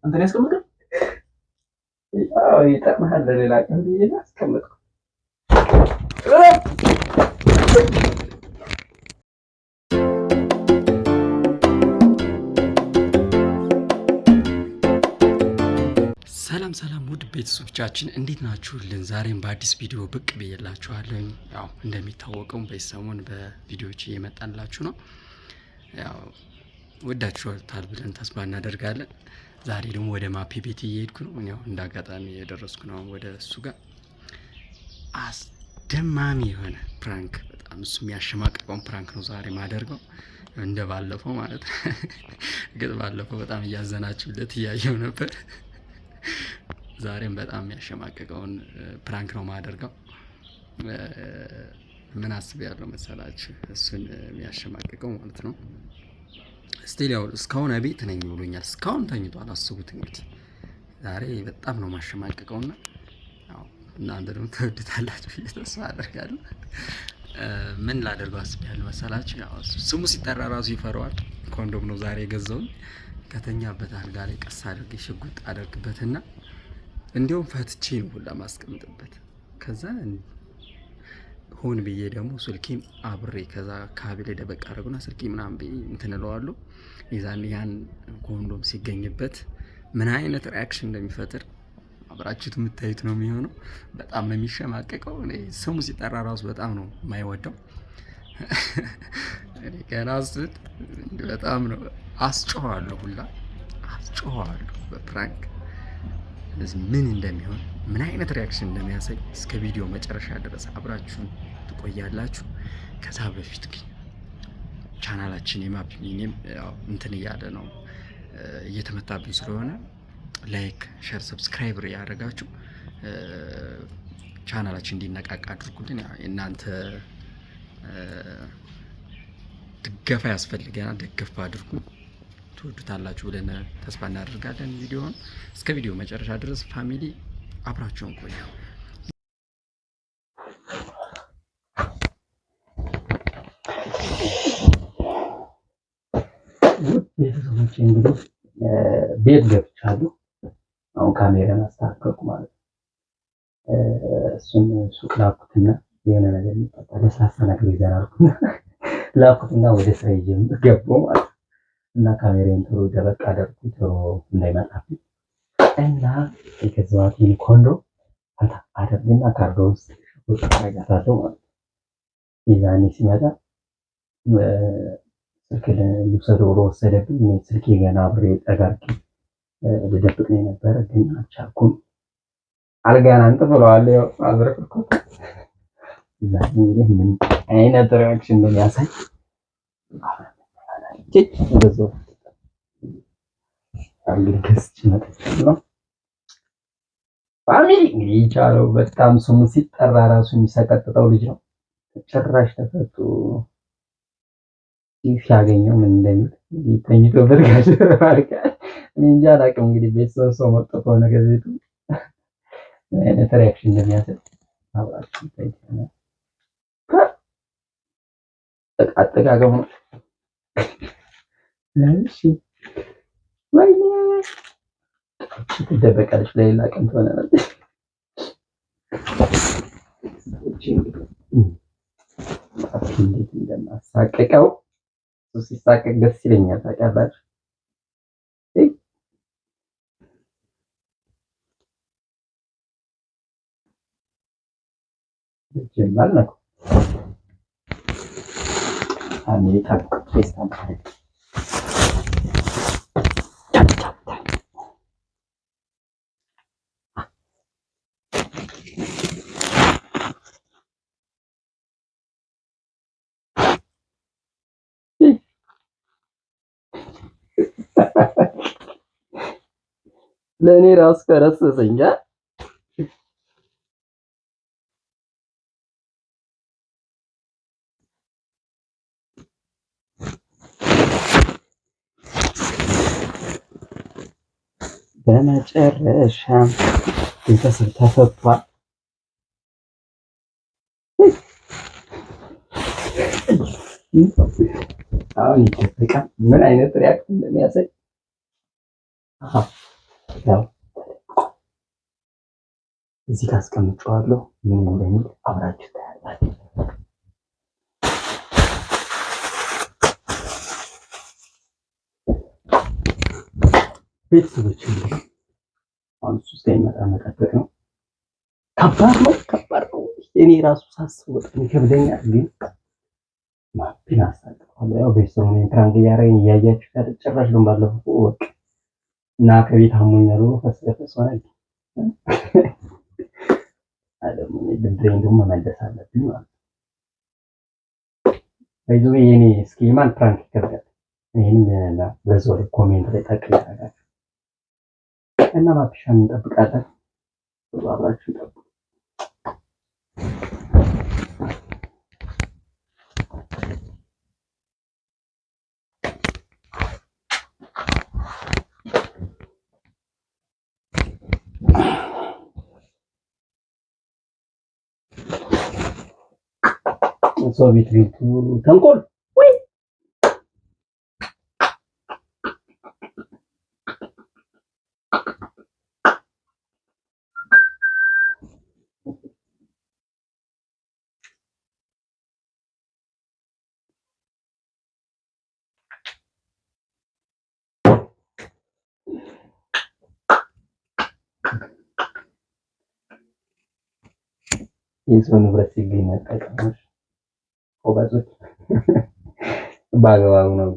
አንተ ነው ያስቀመጥከው? አዎ ይጠቅምሃል ለሌላ ቀን ብዬ ነው ያስቀመጥኩት። ሰላም ሰላም ውድ ቤተሰቦቻችን እንዴት ናችሁልን? ዛሬም በአዲስ ቪዲዮ ብቅ ብዬላችኋለሁ። ያው እንደሚታወቀው በዚህ ሰሞን በቪዲዮዎች እየመጣንላችሁ ነው። ያው ወዳችሁታል ብለን ተስፋ እናደርጋለን። ዛሬ ደግሞ ወደ ማፒ ቤት እየሄድኩ ነው። ያው እንደ አጋጣሚ የደረስኩ ነው ወደ እሱ ጋር። አስደማሚ የሆነ prank፣ በጣም እሱ የሚያሸማቅቀውን prank ነው ዛሬ ማደርገው እንደ ባለፈው ማለት ነው። ግን ባለፈው በጣም እያዘናችሁለት እያየው ነበር። ዛሬም በጣም የሚያሸማቅቀውን prank ነው ማደርገው። ምን አስብ ያለው መሰላችሁ? እሱን የሚያሸማቅቀው ማለት ነው። Still ያው እስካሁን ቤት ነኝ ብሎኛል። እስካሁን ተኝቷል። አስቡት እንግዲህ ዛሬ በጣም ነው ማሸማቅቀውና ያው እናንተ ደግሞ ትወዱታላችሁ ብዬ ተስፋ አደርጋለሁ። ምን ላደርገው አስቤያለሁ መሰላችሁ? ያው ስሙ ሲጠራ ራሱ ይፈራዋል። ኮንዶም ነው ዛሬ የገዛውኝ። ከተኛበት አልጋ ላይ ቀስ አድርጌ ሽጉጥ አደርግበትና እንዲያውም ፈትቼ ነው ሁላ ማስቀምጥበት። ከዛ ሆን ብዬ ደግሞ ስልኬም አብሬ ከዛ አካባቢ ላይ ደበቅ አድርጉና ስልኬ ምናምን ብዬ እንትን እለዋለሁ። የዛን ያን ኮንዶም ሲገኝበት ምን አይነት reaction እንደሚፈጥር አብራችሁት የምታዩት ነው የሚሆነው። በጣም ነው የሚሸማቀቀው። እኔ ስሙ ሲጠራ ራሱ በጣም ነው የማይወደው። እኔ ገና እሱን በጣም ነው አስጮኸዋለሁ፣ ሁላ አስጮኸዋለሁ በ prank። ስለዚህ ምን እንደሚሆን ምን አይነት reaction እንደሚያሳይ እስከ ቪዲዮ መጨረሻ ድረስ አብራችሁን ትቆያላችሁ። ከዛ በፊት ግን ቻናላችን የማፒ ሚኒም ያው እንትን እያለ ነው እየተመታብን ስለሆነ like፣ share፣ subscribe ያደረጋችሁ ቻናላችን እንዲነቃቃ አድርጉልን። ያው የእናንተ ድገፋ ያስፈልገናል። ደገፍ አድርጉ። ትወዱታላችሁ ብለን ተስፋ እናደርጋለን። ቪዲዮውን እስከ ቪዲዮ መጨረሻ ድረስ family አብራችሁን ቆዩ። ቤተሰቦቼ እንግዲህ ቤት ገብቻለሁ። አሁን ካሜራን አስተካከልኩ ማለት ነው። እሱን ሱቅ ላኩትና የሆነ ነገር የሚጠጣ ለስላሳ ነገር ይዘን አልኩና ላኩትና ወደ ስራ ይዤ ገባሁ ማለት ነው። እና ካሜራዬን ቶሎ ደበቅ አደረኩ ቶሎ እንዳይመጣብኝ እና የገዛኋትን ኮንዶም ፈታ አደርግና ካርዶ ውስጥ ሽጉጥ አደርጋታለሁ ማለት ነው። የዛኔ ሲመጣ ስልክ ልውሰደው ብሎ ወሰደብኝ። እኔ ስልኬ ገና አብሬ ጠጋርጌ ልደብቅ ነው የነበረ፣ ግን አልቻልኩም። አልጋን አንጥፍ ብለዋል። ያው አዝረክርኩት። የዛኔ እንግዲህ ምን አይነት reaction እንደሚያሳይ እንደዛው እንግዲህ ገዝቼ መጥቻለሁ። Family እንግዲህ የቻለው በጣም ስሙ ሲጠራ ራሱ የሚሰቀጥጠው ልጅ ነው። ጭራሽ ተፈቶ ሲያገኘው ምን እንደሚል እንግዲህ ተኝቶበት ጋር እኔ እንጃ አላውቅም። እንግዲህ ቤተሰብ ሰው መጥቶ ከሆነ ከቤቱ ምን አይነት reaction እንደሚያሳይ አብራችሁ ታይተናል። አጠቃቀሙ እሺ፣ ወይኔ ትደበቃለች፣ ለሌላ ቀን ትሆናለች። እንዴት እንደማሳቀቀው እሱ ሲሳቀቅ ደስ ይለኛል። ታውቃላችሁ። ጀማል ነው family ጠብቅ ፌስታል ለእኔ ራሱ ከረሰሰኝ። በመጨረሻም ቤተሰብ ተፈቷል። አሁን ይደበቃል። ምን አይነት react እንደሚያሳይ ያው እዚህ ጋር አስቀምጨዋለሁ። ምን እንደሚል አብራችሁ ታያላችሁ። ቤተሰቦች እንግዲህ አሁን እሱ እስከሚመጣ መጠበቅ ነው። ከባድ ነው፣ ከባድ ነው። እኔ ራሱ ሳስበው በጣም ይከብደኛል፣ ግን ማፒን አሳልፈዋለሁ። ያው ቤተሰቡ እኔን prank እያደረገኝ እያያችሁ ጭራሽ ደግሞ ባለፈው በቃ እና ከቤት አሞኛል ብሎ ፈስ ለፈስ ሆነ። ደግሞ ብድሬን ደግሞ መመለስ አለብኝ ማለት ነው። by the way የኔ እስኪ የማን prank ይከብዳል? ይህንም በዛው ላይ comment ላይ ጠቅ ያደርጋችሁ እና ማፒሻን እንጠብቃለን። አብራችሁ ጠብቁ። ሰው ቤት ቤቱ ተንኮል ወይ የሰው ንብረት ሲገኝ መጠቀም ጎበዞች በአግባቡ ነው።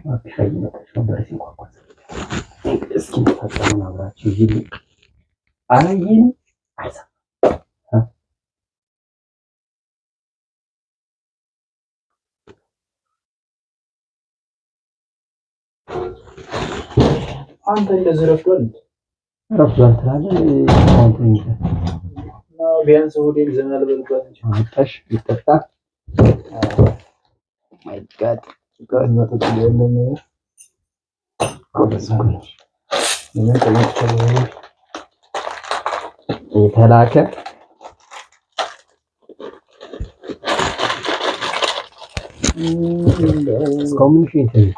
ማፒሻ እየመጣች ነው። በር ሲንኳኳ እስኪ የሚፈጠረውን አብራችሁ ይሉ አላየንም አልሰማም። አንተ እንደዚህ ረፍዷል ረፍዷል ትላለህ። አሁን ተኝተህ እና ቢያንስ ሆዴን ዘና ልበልባት እንጂ አመጣሽ ይጠጣ። my God መጠጥ የለም። ጎበዝ እኮ ነሽ። ምንም ተመችቶኛል። የተላከ እስካሁን ምን ሽ የተኛው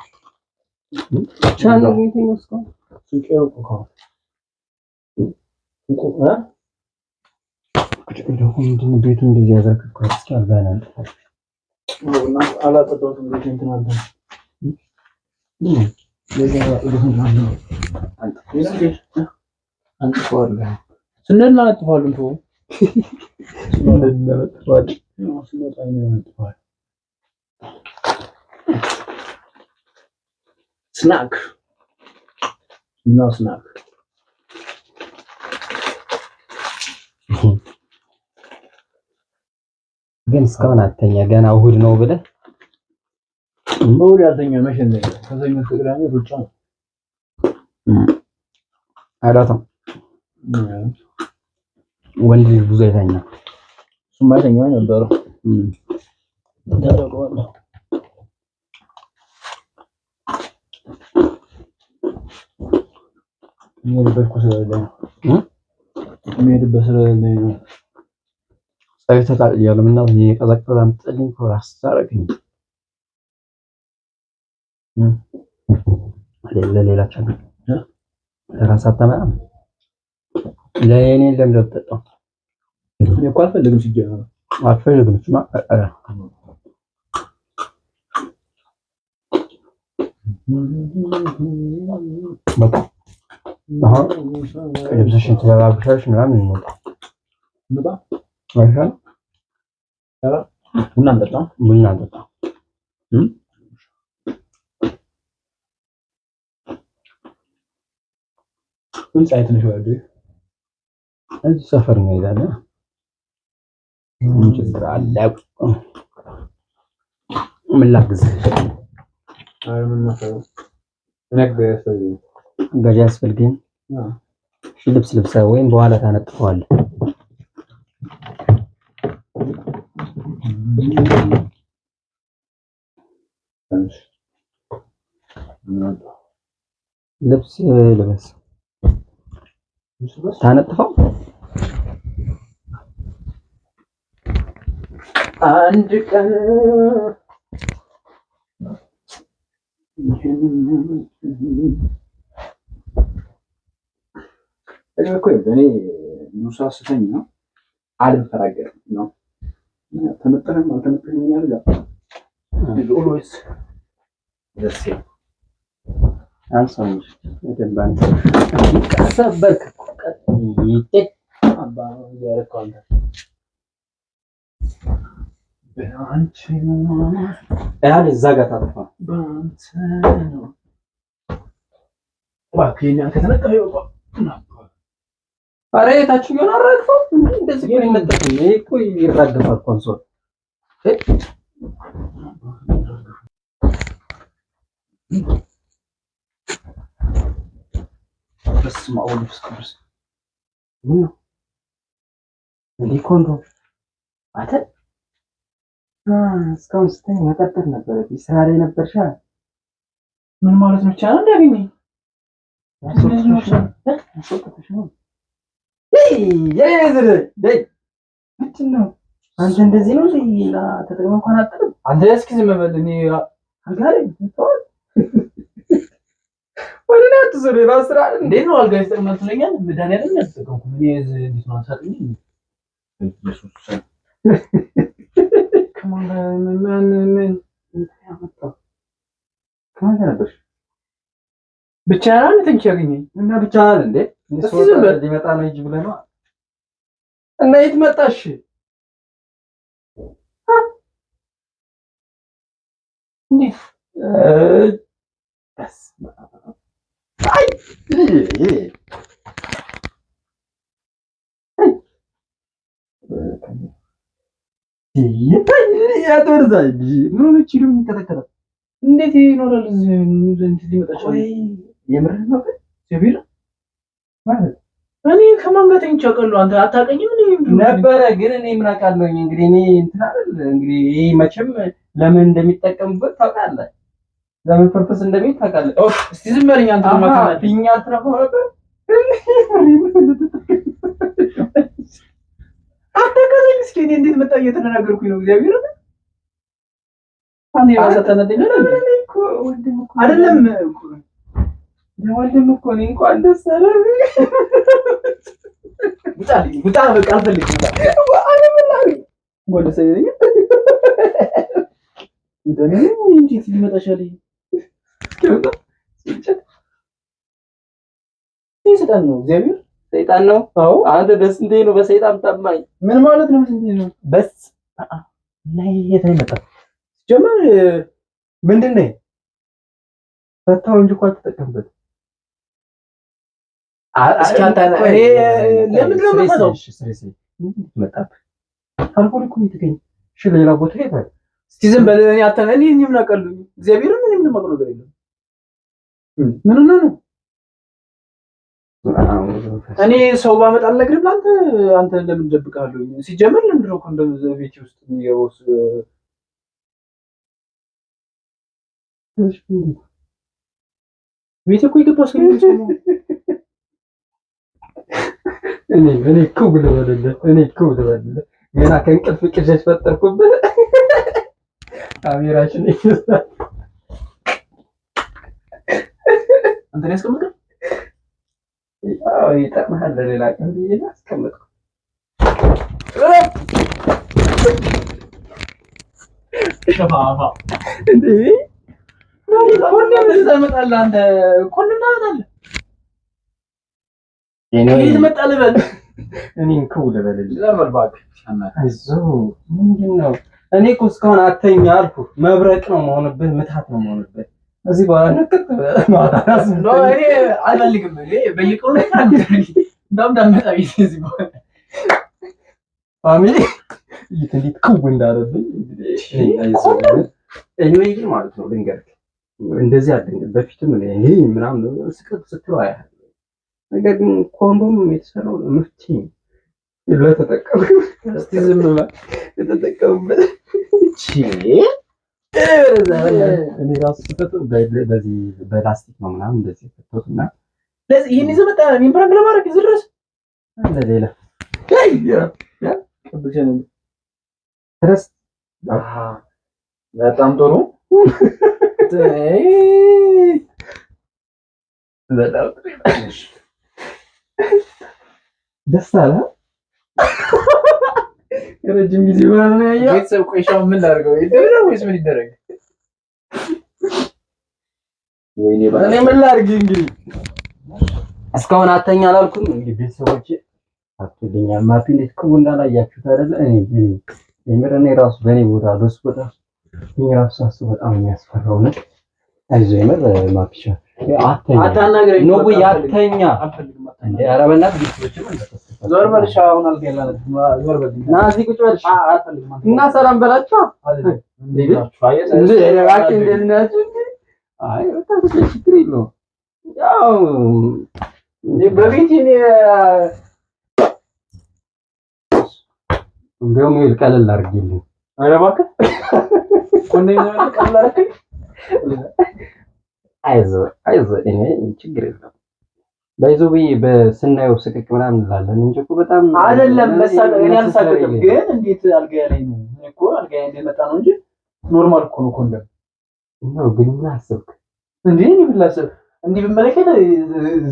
ብቻህን ነው የተኛው እስካሁን? ሱቄ እኮ ሱቁ እ ደግሞ ምንድን ነው ቤቱ እንደዚህ ያዝረከርከው? እስኪ አልጋህን አንጥፈው። እና አላጸዳሁትም። ቤቴ እንትን አለ አንጥፈዋለሁ። ስንሄድ እናነጥፈዋለን። ተወው እናነጥፈዋለን። ስንወጣ እናነጥፈዋለን። snack no snack ግን እስካሁን አተኛ ገና እሑድ ነው ብለህ እሑድ ያልተኛ መቼ እንደኛ ከሰኞ እስከ ቅዳሜ ሩጫ ነው። አይላትም ወንድ ልጅ ብዙ አይተኛ። እሱማ አይተኛ ነበረ ታደርገዋለህ። የሚሄድበት እኮ ስለሌለኝ ነው። የሚሄድበት ስለሌለኝ ነው። ፀሐይ ተጣጥያለሁ። ምነው የቀዘቀዘ አምጥልኝ እኮ አስታረቀኝ። ለሌላ ችግር ለራስ አታመጣም። ለእኔ ለምን የምትጠጣው? እኔ እኮ አልፈልግም ሲጀመር አትፈልግም። እሱማ በቃ አሁን ልብስሽን ትለባብሻለሽ ምናምን እንውጣ እንውጣ አይሻልም? ቡና እንጠጣ ቡና እንጠጣ። ድምፅ አይ ትንሽ ወርድ እዚህ ሰፈር እንሄዳለን። ምን ችግር አለ? ምን ላግዝህ? አይ ምን መሰለህ እኔ ገዢ አያስፈልግህም? እሺ ልብስ ልብሰህ ወይም በኋላ ታነጥፈዋለህ። ልብስ ልበስ ታነጥፈው። አንድ ቀን እኔ እኮ እኔ ብዙ ሰዓት ስተኛ አልንፈራገጥም ነው። ተመጠነም አልተመጠነም አልጋ always the same። አንሳው እንጂ በደንብ አንሳው። ሰበርክ እኮ ቀጥ አባ ያረከው አንተ በአንቺ ያህል እዛ ጋር ታጥፋ። በአንተ ነው እባክህ የእኛን ከተነጠፈ ይበቃል። ኧረ የታችኛውን አራግፈው እንደዚህ እኮ አይነጠፍም። ይሄ እኮ ይራገፋል ኮንሶል። በስመ አብ ወወልድ ወመንፈስ ቅዱስ። ምን ነው እንዲህ ኮንዶም አንተ እስካሁን ስተኝ መጠበቅ ነበረብኝ። ስራ ላይ ነበርሻ። ምን ማለት ነው? ብቻ ነው እንዲያገኘኝ አስወጥተሽ ነው። ምንድን ነው አንተ እንደዚህ ነው እንዴ? ተጠቅመህ እንኳን አጥልም። አንተ እስኪ ዝም በል። እኔ አልጋ ላይ ወደ እኔ አትዞር። የራስ ስራ አይደል? እንዴት ነው አልጋ ይጠቅማል ትለኛለህ? መድኃኒዓለም አልተጠቀምኩም እኔ። እንዴት ነው አታውቅም? ኢየሱስ ከማን ጋር ምን ምን ያመጣው ከማን ጋር ነበርሽ? ብቻዬን አንድ ተኝቼ ያገኘኝ እና ብቻህን እንዴ? እስኪ ዝም በል። ሊመጣ ነው ሂጂ ብለህ ነው እና የት መጣሽ? እንዴት በስመ አብ። አይ ምን ሆነች? ሂዶ የሚከተከተው እንዴት ይኖራል? እዚህ እንዴት ሊመጣ ቻለ? የምርህን ነው ግን? እግዚአብሔር ማለት እኔ ከማን ጋር ተኝቼ አውቃለሁ? አንተ አታውቀኝም? እኔ ምንድን ነው? ነበረ ግን እኔ ምን አውቃለሁኝ። እንግዲህ እኔ እንትን አይደል እንግዲህ ይሄ መቼም ለምን እንደሚጠቀሙበት ታውቃለህ፣ ለምን purpose እንደሚል ታውቃለህ። ኦ እስቲ ዝም በለኝ አንተ። አሃ ማታና ፊኛ አትነፋው ነበር። አታውቀኝ። እስኪ እኔ እንዴት መጣ እየተነጋገርኩኝ ነው። እግዚአብሔር አንተ የባሰ ተናደኛለህ እንዴ? እኔ እኮ ወንድም እኮ አይደለም እኮ ወንድም እኮ እኔ እንኳን ደስ አለኝ። ውጣልኝ፣ ውጣ፣ በቃ አልፈልግም። ውጣ ወደ ሰይደኛ እንዴት ሊመጣ ቻለ? ይህ ሰይጣን ነው። እግዚአብሔር ሰይጣን ነው። አዎ። አንተ በስንቴ ነው በሰይጣን ታማኝ? ምን ማለት ነው? ስንቴ ነው? በስ እና የት ነው የመጣው? ሲጀመር ምንድን ነው ፈታው እንጂ እኮ አልተጠቀምበትም። እስኪ አንተ እኔ ለምንድን ነው የምፈታው? መጣብህ? አልኮል እኮ ነው የተገኘ። እሺ ሌላ ቦታ የት አለ? እስኪ ዝም በል። እኔ አንተ እኔ ምን አውቃለሁ? እግዚአብሔር ምን ምንም አውቀው ነገር የለም። ምን ሆነህ ነው? እኔ ሰው ባመጣ አልነግርህም ለአንተ። አንተ ለምን ደብቃለሁ? ሲጀመር ለምንድን ነው ኮንዶም ቤቴ ውስጥ የሚገባው? ቤቴ እኮ የገባ ሰው የለም። እኔ እኔ እኮ ልበልልህ፣ እኔ እኮ ልበልልህ፣ ገና ከእንቅልፍ ቅዠት ፈጠርኩብህ። ካሜራሽን ይይዛል። አንተ ነው ያስቀመጥከው? አዎ ይጠቅምሃል ለሌላ ቀን ብዬ ነው ያስቀመጥኩት። ሸፋፋ እንዴ ኮንዶም ታመጣለህ አንተ? ኮንዶም ታመጣለህ? ከየት መጣ ልበል? እኔን ክው ልበልልህ። ልበል እባክህ። አይዞህ ምንድን ነው? እኔ እኮ እስካሁን አተኛ አልኩህ። መብረቅ ነው መሆንብህ፣ ምትሃት ነው መሆንብህ። እዚህ በኋላ ንቅት ማታ ራስ no እኔ አልፈልግም። እኔ በየቀኑ እንዳውም እንዳትመጣ ቤት እዚህ በኋላ family እንዴት ክው እንዳለብኝ anyway ግን ማለት ነው ልንገርህ፣ እንደዚህ አለ በፊትም እኔ ይሄ ምናምን ስቅጥ ስትለው አያለሁ። ነገር ግን ኮንዶም የተሰራው መፍትሄ ነው ለተጠቀሙ እስቲ ዝም በል። ለተጠቀሙበት እኔ ራሱ ስፈቱ በዚህ በላስቲክ ነው ምናምን እንደዚህ የፈተሁት እና ለዚህ ይሄን ይዘህ መጣ እኔን prank ለማድረግ እዚህ ድረስ ለሌላ ድረስ በጣም ጥሩ። የምበላው። ደስ አለ። ረጅም ጊዜ በኋላ ነው ያየኸው። ቤተሰብ ቆይሻው ምን ላድርገው? ይደረግ ወይስ ምን ይደረግ? ወይኔ እኔ ምን ላድርግ እንግዲህ እስካሁን አተኛ አላልኩም። እንግዲህ ቤተሰቦቼ አትልኛል ማፊ እንዴት ክቡ እንዳላያችሁት አይደለ? እኔ እኔ የምር እኔ ራሱ በእኔ ቦታ በሱ ቦታ እኔ ራሱ ሳስብ በጣም የሚያስፈራው ነው። አይዞህ የምር ማፊሻ አተኛ አታናግረኝ። ነው ወይ አተኛ እንዴ? ኧረ በእናትህ ቤተሰቦቼ ዞር በል እሺ። አሁን አልጋ ላይ ዞር በል ና እዚህ ቁጭ በል አልፈልግም እና ሰላም በላቸው። እንዴት ናችሁ? እንዴ እባክህ እንዴት ናችሁ? አይ በቃ ችግር የለውም። ያው በቤት እኔ እንደውም ይኸውልህ ቀለል አድርጌልህ። ኧረ እባክህ ኮንዶም ቀለል አደረግልኝ። አይዞህ አይዞህ እኔ ችግር የለውም። ባይዞ ብዬ በስናየው ስቅቅ ምናምን እንላለን እንጂ እኮ በጣም አይደለም መሳቀቅ፣ እኔ አልሳቀቅም። ግን እንዴት አልጋ ላይ ነው? እኔ እኮ አልጋ ላይ እንደመጣ ነው እንጂ normal እኮ ነው ኮንዶም ነው። ግን ምን አሰብክ እንዴ? እኔ ምን ላስብ? እንዲህ ብመለከት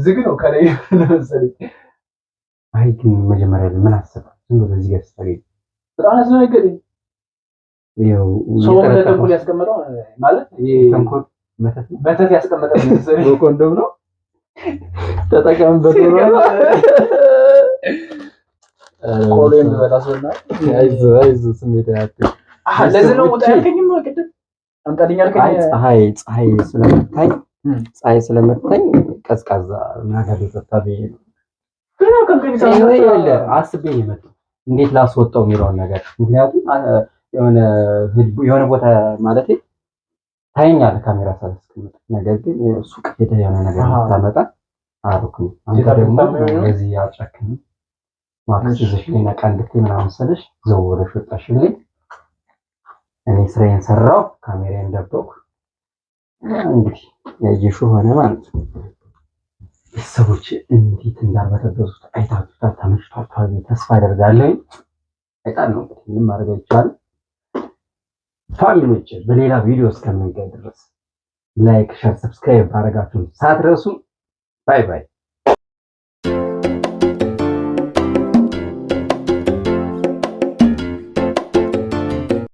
ዝግ ነው ከላይ መሰለኝ። አይ ግን መጀመሪያ ላይ ምን አሰብክ? ዝም ብለህ እዚህ ጋር ስታገኝ በጣም ያስደነገጠኝ። ያው ሰው ለተንኮል ያስቀመጠው ማለት ተንኮል መተት ነው፣ መተት ያስቀመጠው መሰለኝ። በኮንዶም ነው ተጠቀምበት። ቆሎ የምበላ ሰውና አይዞህ አይዞህ ስሜት አያትም። ለዚህ ነው ውጣ ያልከኝም ቅድም አምጣልኝ አልከኝ። አይ ፀሐይ ፀሐይ ስለመታኝ ፀሐይ ስለመታኝ ቀዝቃዛ ነገር ልጠጣ ብዬ ነው። አስቤ ነው የመጣው እንዴት ላስወጣው የሚለውን ነገር። ምክንያቱም የሆነ ቦታ ማለት ታየኛለህ ካሜራ ሳላስቀምጥ፣ ነገር ግን ሱቅ ሄደህ የሆነ ነገር ታመጣ አልኩኝ። አንተ ደግሞ ለዚህ አጨክም ማክስ ይዘሽ ነቃ እንድትይ ምናምን ስልሽ ዘው ብለሽ ወጣሽልኝ። እኔ ስራዬን ሰራው፣ ካሜራዬን ደበቅኩ። እንግዲህ ያየሽው ሆነ ማለት ነው። ቤተሰቦች እንዴት እንዳርበተበሱት አይታችሁታል፣ ተመችቷችኋል ተስፋ አደርጋለሁ። አይጣል ነው እንግዲህ ምንም ማድረግ አይቻልም። Family ዎች በሌላ ቪዲዮ እስከምንገናኝ ድረስ like፣ share፣ subscribe ማድረጋችሁን ሳትረሱ። Bye bye።